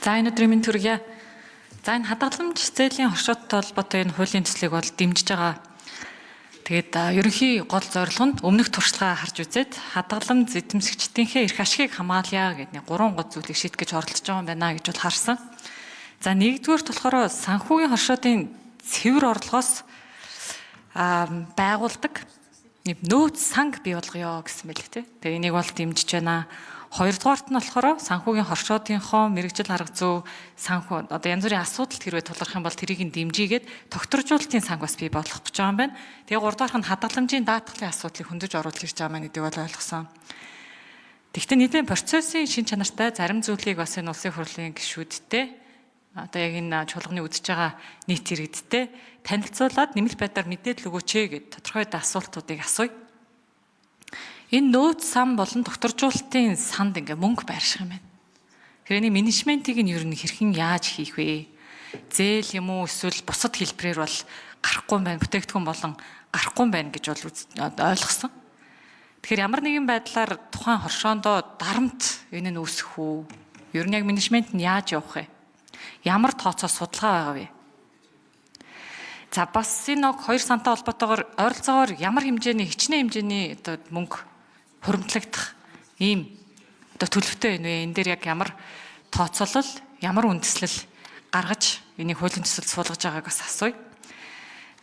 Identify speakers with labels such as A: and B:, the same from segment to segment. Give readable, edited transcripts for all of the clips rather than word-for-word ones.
A: За, энэ өдрийн мэнд хүргье. За, энэ хадгаламж зээлийн хоршооттой холбоотой энэ хуулийн төслийг бол дэмжиж байгаа. Тэгээд ерөнхий гол зорилго нь өмнөх туршлагаа харж үзээд хадгаламж эзэмшигчдийнхээ эрх ашигыг хамгаалъя гэдэг нэг гурван гол зүйлийг шийдэх гэж оролдож байгаа юм байна гэж бол харсан. За, нэгдүгээрт болохоор санхүүгийн хоршоодын цэвэр орлогоос байгуулдаг нэг нөөц санг бий болгоё гэсэн мэлээ тий. Тэгээ энийг бол дэмжиж байна. Хоёрдугаарт нь болохоор санхүүгийн хоршоодынхоо мэргэжил арга зүй санхүү одоо янз бүрийн асуудалд хэрвээ тулгарх юм бол тэрийг нь дэмжигээд тогтворжуулалтын санг бас бий болгох гэж байгаа юм байна. Тэгээ гуравдугаарх нь хадгаламжийн даатгалын асуудлыг хөндөж оруулж ирж байгаа маань гэдгийг бол ойлгосон. Тэгвэл нийтийн процессын шин чанартай зарим зүйлийг бас энэ улсын хурлын гишүүдтэй, одоо яг энэ чуулганы үзэж байгаа нийт иргэдтэй танилцуулаад нэмэлт байдлаар мэдээлэл өгөөч ээ гэд тодорхой асуултуудыг асууя. Энэ нөөц сан болон докторжуулалтын санд ингээ мөнгө байрших юм байна. Тэгэхээр энэ менежментийг нь ер нь хэрхэн яаж хийх вэ? Зээл юм уу, эсвэл бусад хэлбэрээр бол гарахгүй юм байна, бүтээгдэхүүн болон гарахгүй юм байна гэж бол ойлгосон. Тэгэхээр ямар нэгэн байдлаар тухайн хоршоондоо дарамт энэ нь үүсэх үү? Ер нь яг менежмент нь яаж явах вэ? Ямар тооцоо, судалгаа байгаа вэ? За, бас энэ нэг хоёр сантай холбоотойгоор ойролцоогоор ямар хэмжээний, хичнээн хэмжээний одоо мөнгө хуримтлагдах ийм одоо төлөвтэй байна вэ? Энэ дээр яг ямар тооцоолол, ямар үндэслэл гаргаж энийг хуулийн төсөлд суулгаж байгааг бас асууя.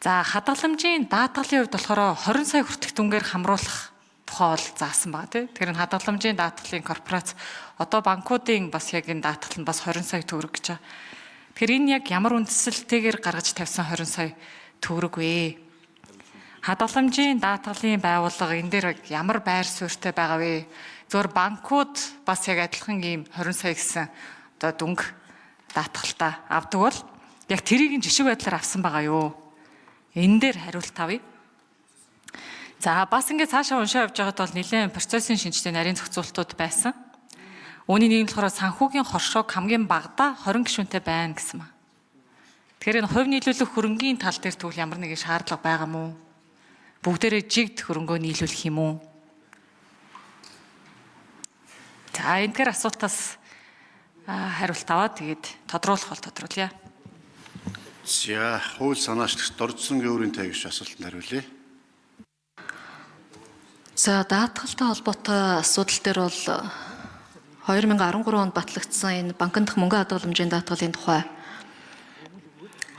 A: За, хадгаламжийн даатгалын хувьд болохоор 20 сая хүртэлх дүнгээр хамруулах тухай бол заасан байгаа тий. Тэр нь хадгаламжийн даатгалын корпорац, одоо банкуудын бас яг энэ даатгал нь бас 20 сая төгрөг гэж байгаа. Тэгэхээр энэ яг ямар үндэслэлтэйгээр гаргаж тавьсан 20 сая төгрөг вэ? Хадгаламжийн даатгалын байгууллага энэ дээр ямар байр суурьтай байгаа вэ? Зөвхөн банкуд бас яг адилхан ийм 20 сая гэсэн одоо дүнг даатгалтаа авдаг бол яг тэрийг нь жишг байдлаар авсан байгаа юу? Энэ дээр хариулт авъя. За, бас ингээд цаашаа уншаа явж байгаад бол нэлээд процессын шинжтэй нарийн зохицуултууд байсан. Үүний нэг нь болохоор санхүүгийн хоршоог хамгийн багадаа 20 гишүүнтэй байна гэсэн ба. Тэгэхээр энэ хувь нийлүүлэх хөрөнгийн тал дээр тэгвэл ямар нэгэн шаардлага байгаа мó? Бүгдээрээ жигд хөрөнгөө нийлүүлэх юм уу? За, энэ дээр асуултаас хариулт аваад тэгээд тодруулах бол тодруулъя.
B: За, хууль санаачлагч Доржсон Георгийн тагиш асуултанд хариулъя.
C: За, даатгалтай холбоотой асуудал дээр бол 2013 онд батлагдсан энэ банкн дахь мөнгө хадгаламжийн даатгалын тухай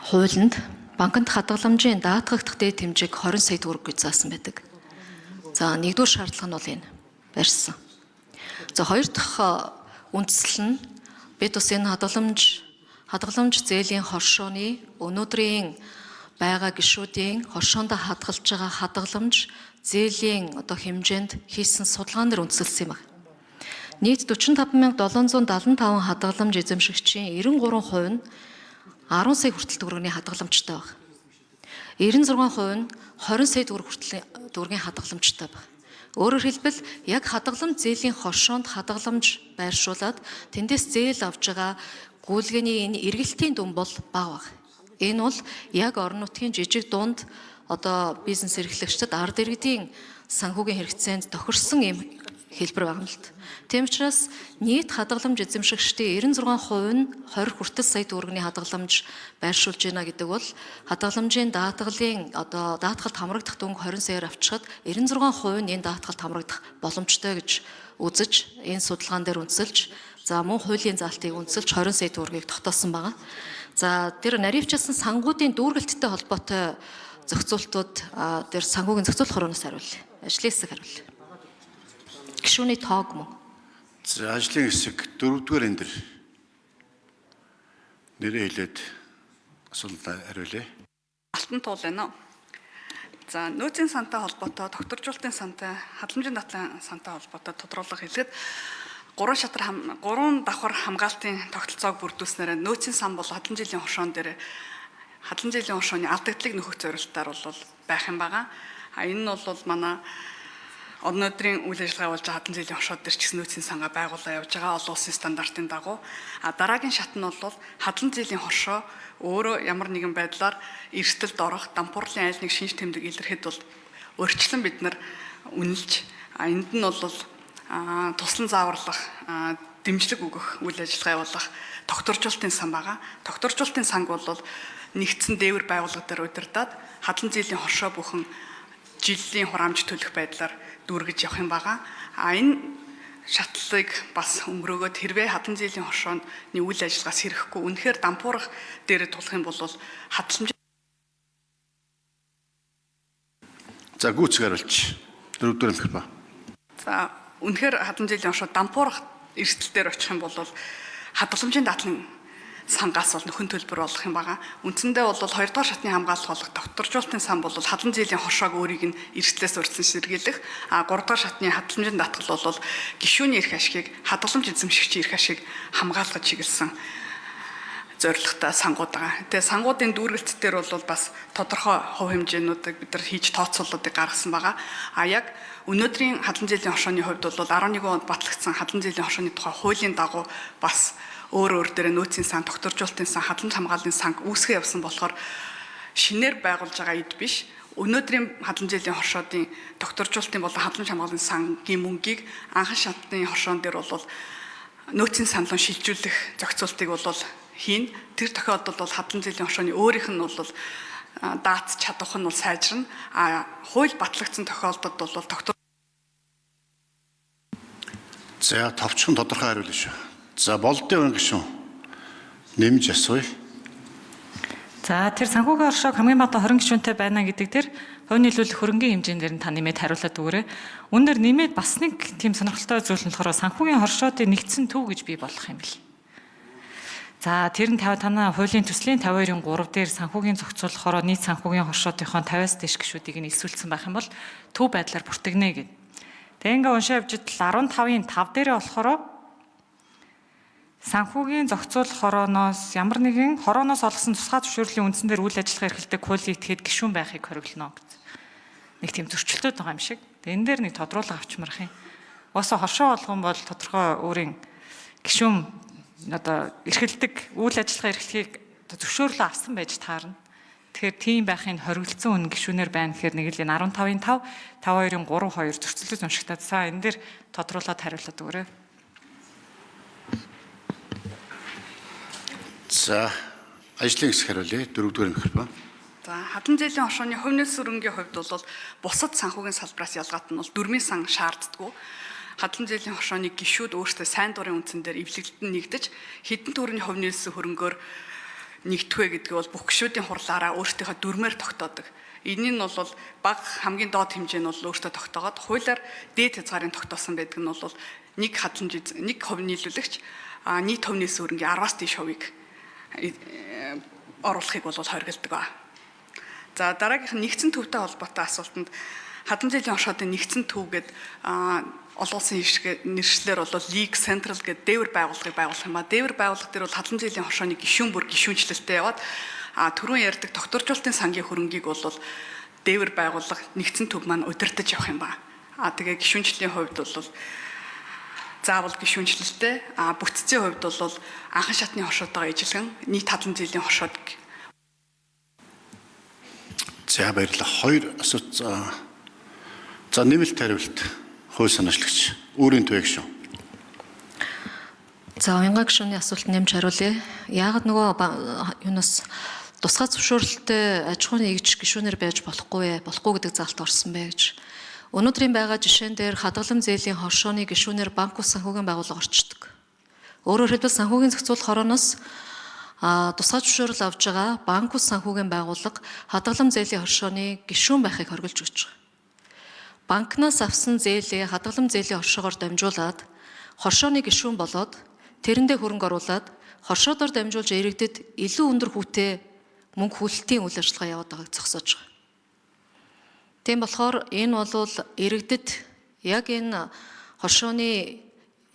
C: хуулинд банкн дахь хадгаламжийн даатгагдах дээд хэмжээг 20 сая төгрөг гэж заасан байдаг. За, нэгдүгээр шаардлага нь бол энэ барьсан. За, хоёр дахь үндсэл нь бид бас энэ хадгаламж зээлийн хоршооны өнөөдрийн байгаа гишүүдийн хоршоондоо хадгалж байгаа хадгаламж зээлийн одоо хэмжээнд хийсэн судалгаан дээр үндэслэсэн юм байна. Нийт 45,775 хадгаламж эзэмшигчийн 93% нь 10 сая хүртэл төгрөгийн хадгаламжтай байна. 96% нь 20 сая төгрөг хүртэл төгрөгийн хадгаламжтай байна. Өөрөөр хэлбэл, яг хадгаламж зээлийн хоршоонд хадгаламж байршуулад тэндээс зээл авж байгаа гүйлгээний энэ эргэлтийн дүн бол бага баг. Энэ бол яг орон нутгийн жижиг дунд одоо бизнес эрхлэгчдэд, ард иргэдийн санхүүгийн хэрэгцээнд тохирсон юм хэлбэр байна л д. Тийм учраас нийт хадгаламж эзэмшигчдийн 96% нь 20 хүртэл сая төгрөгийн хадгаламж байршуулж байна гэдэг бол хадгаламжийн даатгалын одоо даатгалд хамрагдах дүнг 20 саяар авчихад 96% нь энэ даатгалд хамрагдах боломжтой гэж үзэж, энэ судалгаан дээр үндэслэж, за мөн хуулийн заалтыг үндэслэж 20 сая төгрөгийг тогтоосон байгаа. За, тэр наривчлсан сангуудын дүүргэлттэй холбоотой зохицуултууд дээр санхүүгийн зохицуулах хорооноос хариулъя. Ажлын хэсэг хариулъя. Гишүүний тоог мөн.
B: За, ажлын хэсэг дөрөвдүгээр энэ дэр нэрээ хэлээд асуултанд хариулъя.
D: Алтан туул байна уу? За, нөөцийн сантай холбоотой, тогтворжуулалтын сантай, хадламжийн датлан сантай холбоотой тодруулга хэлэхэд гурван шатар, гурван давхар хамгаалтын тогтолцоог бүрдүүлснээр нөөцийн сан бол хадламжийн хоршоон дээр хадламжийн хоршооны алдагдлыг нөхөх зорилтоор бол байх юм байгаа. А энэ нь бол манай өнөөдрийн үйл ажиллагаа болж байгаа хадламжийн хоршоо дээр ч гэсэн нөөцийн сангаа байгуулаа явж байгаа олон улсын стандартын дагуу. А дараагийн шат нь бол хадламжийн хоршоо өөрөө ямар нэгэн байдлаар эрсдэлд орох, дампуурлын айл нэг шинж тэмдэг илэрхэд бол урьдчилан бид нар үнэлж, энд нь бол туслан зааварлах дэмжлэг өгөх үйл ажиллагаа явуулах тогтворжуулалтын сан байгаа. Тогтворжуулалтын санг бол нэгдсэн дээвэр байгууллага дээр удирдаад хадлан зээлийн хоршоо бүхэн жилийн хураамж төлөх байдлаар дүүргэж явах юм байгаа. А энэ шатлалыг бас өнгөрөөгөөд хэрвээ хадлан зээлийн хоршооны үйл ажиллагаас хэрэгхгүй үнэхээр дампуурах дээрээ тулах юм бол хадламж
B: За гүйцэг хариулч. Дөрөвдүгээр микрофон.
D: За үнэхээр хадлан зээлийн хоршоо дампуурах эрсдэл дээр очих юм бол хадгаламжийн дадлан сангаас бол нөхөн төлбөр болох юм байгаа. Үндсэндээ бол 2 дугаар шатны хамгаалах болох докторжуулалтын сан бол хадлан зээлийн хоршоог өөрийг нь эрсдлээс урьдчилан сэргийлэх, а 3 дугаар шатны хадгаламжийн даатгал бол гишүүний эрх ашигыг хадгаламж эзэмшигчийн эрх ашиг хамгаалахад чиглэсэн зорилготой сангууд байгаа. Тэгээ сангуудын дүүргэлт дээр бол бас тодорхой хувь хэмжээнүүдийг бид нар хийж тооцооллуудыг гаргасан байгаа. А яг өнөөдрийн хадлан зээлийн хоршооны хувьд бол 11 онд батлагдсан хадлан зээлийн хоршооны тухай хуулийн дагуу бас өөр өөр дээр нөөцийн сан, тогтворжуулалтын сан, хадламж хамгааллын санг үүсгэн явсан болохоор шинээр байгуулж байгаа эд биш. Өнөөдрийн хадлан зээлийн хоршоодын тогтворжуулалтын болон хадламж хамгааллын сангийн мөнгийг анхан шатны хоршоон дээр бол нөөцийн саналын шилжүүлэх зохицуултыг бол хийн. Тэр тохиолдолд бол хадлан зээлийн хоршооны өөрийнх нь бол даац чадвах нь бол сайжирна. А хууль батлагдсан тохиолдолд бол тогтвор
B: За товчхон тодорхой хариулна шүү. За болдын өн гишүүн нэмж асууя.
A: За тэр санхүүгийн оршоог хамгийн багадаа 20 гишүүнтэй байна гэдэг тэр хувь нийлүүлэх хөрөнгийн хэмжээнд дэр нь та нэмээд хариулаад өгөөрэй. Үүн дээр нэмээд бас нэг тийм сонирхолтой зүйл нь болохоор санхүүгийн хоршоодын нэгдсэн төв гэж бий болох юм бэл. За тэр нь 50 танаа хуулийн төслийн 52-ын 3 дээр санхүүгийн зохицуулах хороо нийт санхүүгийн хоршоодынхоо 50-аас дээш гишүүдийг нь элсүүлсэн байх юм бол төв байдлаар бүртгэнэ гэд. Тэгээ ингээ уншаа явж идэл 15-ын 5 дээрээ болохоор санхүүгийн зохицуулах хорооноос ямар нэгэн хорооноос олгосон тусгай зөвшөөрлийн үндсэн дээр үйл ажиллагаа эрхэлдэг хуулийн этгээд гишүүн байхыг хориглоно гэсэн. Нэг тийм зөрчилдөд байгаа юм шиг. Тэгээ энэ дээр нэг тодруулга авчмарх юм. Угаасаа хоршоо болгон бол тодорхой өөрийн гишүүн одоо эрхэлдэг үйл ажиллагаа эрхлэхийг одоо зөвшөөрлөө авсан байж таарна. Тэгэхээр тийм байхын хориглосон үн гишүүнээр байна гэхээр нэг л энэ 15-ын 5, 52-ын 3 2 зөрчилдөж уншигтаад са энэ дээр тодруулаад хариулаад өгөөрэй.
B: За ажлын хэсэг хариулъя. Дөрөвдүгээр микрофон.
D: За хадлан зээлийн хоршооны хувь нөлс өрөнгийн хувьд бол бусад санхүүгийн салбараас ялгаат нь бол дөрмийн сан шаарддаггүй. Хадлан зээлийн хоршооны гишүүд өөрсдөө сайн дурын үндсэн дээр эвлэгдэн нэгдэж хэдэн төгрөгийн хувь нөлсөн хөрөнгөөр нэгдэх вэ гэдгийг бол бүх гишүүдийн хурлаараа өөрсдийнхөө дүрмээр тогтоодог. Энэ нь бол бага хамгийн доод хэмжээ нь бол өөртөө тогтоогоод хуулиар дээд хязгаарын тогтоосон байдаг нь бол нэг хадламж нэг хувь нийлүүлэгч нийт хувь нөлсөн хөрөнгийн 10-аас дээш хувийг оруулахыг бол хоригддаг ба. За дараагийнх нь нэгдсэн төвтэй холбоотой асуултанд хадлан зээлийн оршоодын нэгдсэн төв гээд олон улсын нэршлэр бол League Central гээд дээвэр байгууллагыг байгуулах юм а. Дээвэр байгууллага дээр бол хадлан зээлийн хоршооны гишүүн бүр гишүүнчлэлтэй яваад түрүүн ярьдаг тогтворжуулалтын сангийн хөрөнгийг бол дээвэр байгууллага нэгдсэн төв маань удирдах явах юм ба. Тэгээ гишүүнчлийн хувьд бол заавал гишүүнчлэлтэй, бүтцийн хувьд бол анхан шатны хоршоотойгоо ижилхэн нийт хадлан зээлийн хоршоод.
B: За баярлалаа. Хоёр асуулт. За нэмэлт хариулт хууль санаачлагч өөрийн төв гишүүн.
C: За уянга гишүүний асуулт нэмж хариулъя. Яагаад нөгөө юунаас тусгай зөвшөөрөлтөй аж ахуйн нэгж гишүүнээр байж болохгүй вэ? Болохгүй гэдэг заалт орсон бэ гэж. Өнөөдрийн байгаа жишээн дээр хадгалам зээлийн хоршооны гишүүнээр банк ус санхүүгийн байгууллага орчдөг. Өөрөөр хэлбэл санхүүгийн зохицуулах хорооноос тусгай зөвшөөрөл авж байгаа банк ус санхүүгийн байгууллага хадгалам зээлийн хоршооны гишүүн байхыг хоригдж өгч байгаа. Банкнаас авсан зээлээ хадгалам зээлийн хоршоогоор дамжуулаад хоршооны гишүүн болоод тэрэндээ хөрөнгө оруулаад хоршоодоор дамжуулж иргэдэд илүү өндөр хүүтэй мөнгө хүлэлтийн үйл ажиллагаа яваад байгааг зогсоож байгаа. Тийм болохоор энэ бол иргэдэд яг энэ хоршооны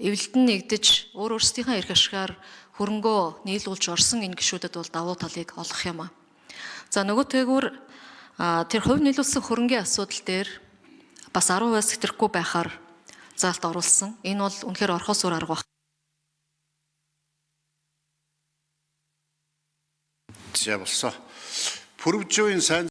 C: эвлэлтэн нэгдэж өөр өөрсдийнхээ эрх ашгаар хөрөнгөө нийлүүлж орсон энэ гишүүдэд бол давуу талыг олох юм а. За нөгөө тэгвэр тэр хувь нийлүүлсэн хөрөнгийн асуудал дээр бас 10%-аас хэтрэхгүй байхаар заалт оруулсан. Энэ бол үнэхээр орхоос өөр арга баг.
B: За болсон. Пүрвжүүийн сайн